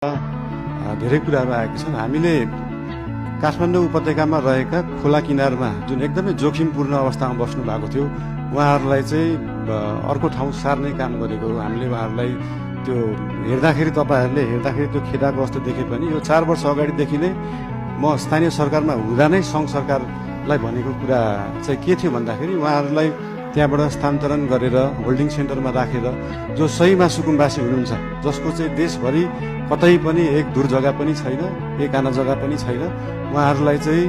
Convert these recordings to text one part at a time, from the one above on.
धेरै कुराहरू आएका छन्। हामीले काठमाडौँ उपत्यकामा रहेका खोला किनारमा जुन एकदमै जोखिमपूर्ण अवस्थामा बस्नु भएको थियो उहाँहरूलाई चाहिँ अर्को ठाउँ सार्ने काम गरेको हो। हामीले उहाँहरूलाई त्यो हेर्दाखेरि तपाईँहरूले हेर्दाखेरि त्यो खेदाको अवस्था देखे पनि यो 4 वर्ष अगाडिदेखि नै म स्थानीय सरकारमा हुँदा नै सङ्घ सरकारलाई भनेको कुरा चाहिँ के थियो भन्दाखेरि उहाँहरूलाई त्यहाँबाट स्थानान्तरण गरेर होल्डिङ सेन्टरमा राखेर जो सहीमा सुकुम्बासी हुनुहुन्छ, जसको चाहिँ देशभरि कतै पनि एक दूर जग्गा पनि छैन, एक आना जग्गा पनि छैन, उहाँहरूलाई चाहिँ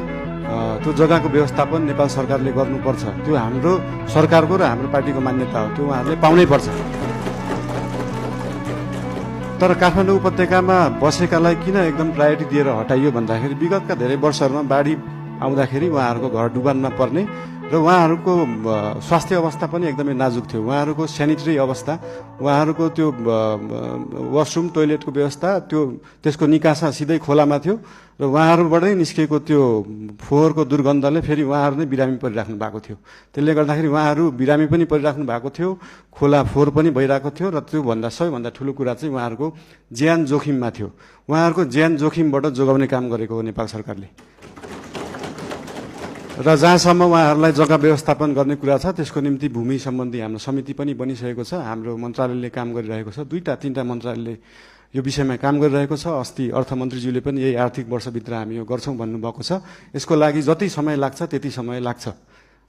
त्यो जग्गाको व्यवस्थापन नेपाल सरकारले गर्नुपर्छ। त्यो हाम्रो सरकारको र हाम्रो पार्टीको मान्यता हो, त्यो उहाँहरूले पाउनै पर्छ। तर काठमाडौँ उपत्यकामा बसेकालाई किन एकदम प्रायोरिटी दिएर हटाइयो भन्दाखेरि विगतका धेरै वर्षहरूमा बाढी आउँदाखेरि उहाँहरूको घर डुबानमा पर्ने र उहाँहरूको स्वास्थ्य अवस्था पनि एकदमै नाजुक थियो। उहाँहरूको सेनिटरी अवस्था, उहाँहरूको त्यो वासरुम टोइलेटको व्यवस्था त्यसको निकासा सिधै खोलामा थियो र उहाँहरूबाटै निस्केको त्यो फोहोरको दुर्गन्धले फेरि उहाँहरू नै बिरामी परिराख्नु भएको थियो। त्यसले गर्दाखेरि उहाँहरू बिरामी पनि परिराख्नु भएको थियो, खोला फोहोर पनि भइरहेको थियो र त्योभन्दा सबैभन्दा ठुलो कुरा चाहिँ उहाँहरूको ज्यान जोखिममा थियो। उहाँहरूको ज्यान जोखिमबाट जोगाउने काम गरेको हो नेपाल सरकारले। र जहाँसम्म उहाँहरूलाई जग्गा व्यवस्थापन गर्ने कुरा छ त्यसको निम्ति भूमि सम्बन्धी हाम्रो समिति पनि बनिसकेको छ। हाम्रो मन्त्रालयले काम गरिरहेको छ, 2-3 मन्त्रालयले यो विषयमा काम गरिरहेको छ। अस्ति अर्थमन्त्रीज्यूले पनि यही आर्थिक वर्षभित्र हामी यो गर्छौँ भन्नुभएको छ। यसको लागि जति समय लाग्छ त्यति समय लाग्छ,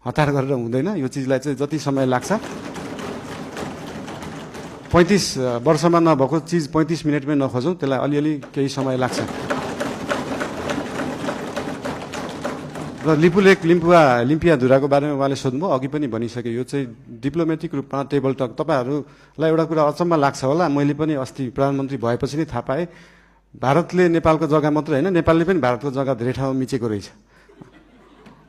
हतार गरेर हुँदैन। यो चिजलाई चाहिँ जति समय लाग्छ, 35 वर्षमा नभएको चिज 35 मिनटमै नखोजौँ, त्यसलाई अलिअलि केही समय लाग्छ। र लिपुलेक लिम्पिया धुराको बारेमा उहाँले सोध्नुभयो, अघि पनि भनिसके। यो चाहिँ डिप्लोमेटिक रूपमा टेबल टक। तपाईँहरूलाई एउटा कुरा अचम्म लाग्छ होला, मैले पनि अस्ति प्रधानमन्त्री भएपछि नै थाहा पाएँ भारतले नेपालको जग्गा मात्रै होइन, नेपालले पनि भारतको जग्गा धेरै ठाउँमा मिचेको रहेछ।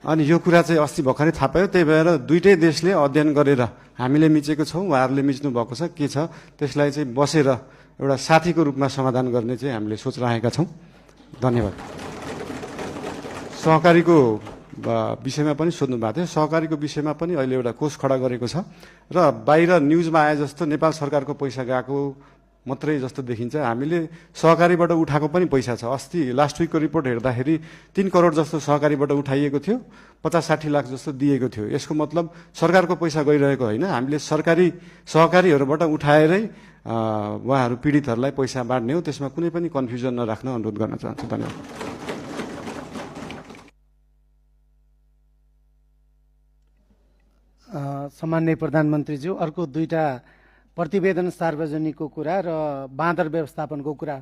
अनि यो कुरा चाहिँ अस्ति भर्खरै थाहा पायो। त्यही भएर दुईटै देशले अध्ययन गरेर हामीले मिचेको छौँ, उहाँहरूले मिच्नु भएको छ, के छ त्यसलाई चाहिँ बसेर एउटा साथीको रूपमा समाधान गर्ने चाहिँ हामीले सोच राखेका छौँ। धन्यवाद। सहकारीको विषयमा पनि सोध्नु भएको थियो। सहकारीको विषयमा पनि अहिले एउटा कोष खडा गरेको छ र बाहिर न्युजमा आए जस्तो नेपाल सरकारको पैसा गएको मात्रै जस्तो देखिन्छ। हामीले सहकारीबाट उठाएको पनि पैसा छ। अस्ति लास्ट विकको रिपोर्ट हेर्दाखेरि 3 करोड जस्तो सहकारीबाट उठाइएको थियो, 50-60 लाख जस्तो दिएको थियो। यसको मतलब सरकारको पैसा गइरहेको होइन, हामीले सहकारीहरूबाट उठाएरै उहाँहरू पीडितहरूलाई पैसा बाँड्ने हो। त्यसमा कुनै पनि कन्फ्युजन नराख्न अनुरोध गर्न चाहन्छु। धन्यवाद। सम्माननीय प्रधानमन्त्रीज्यू, अर्को 2टा प्रतिवेदन सार्वजनिकको कुरा र बाँदर व्यवस्थापनको कुरा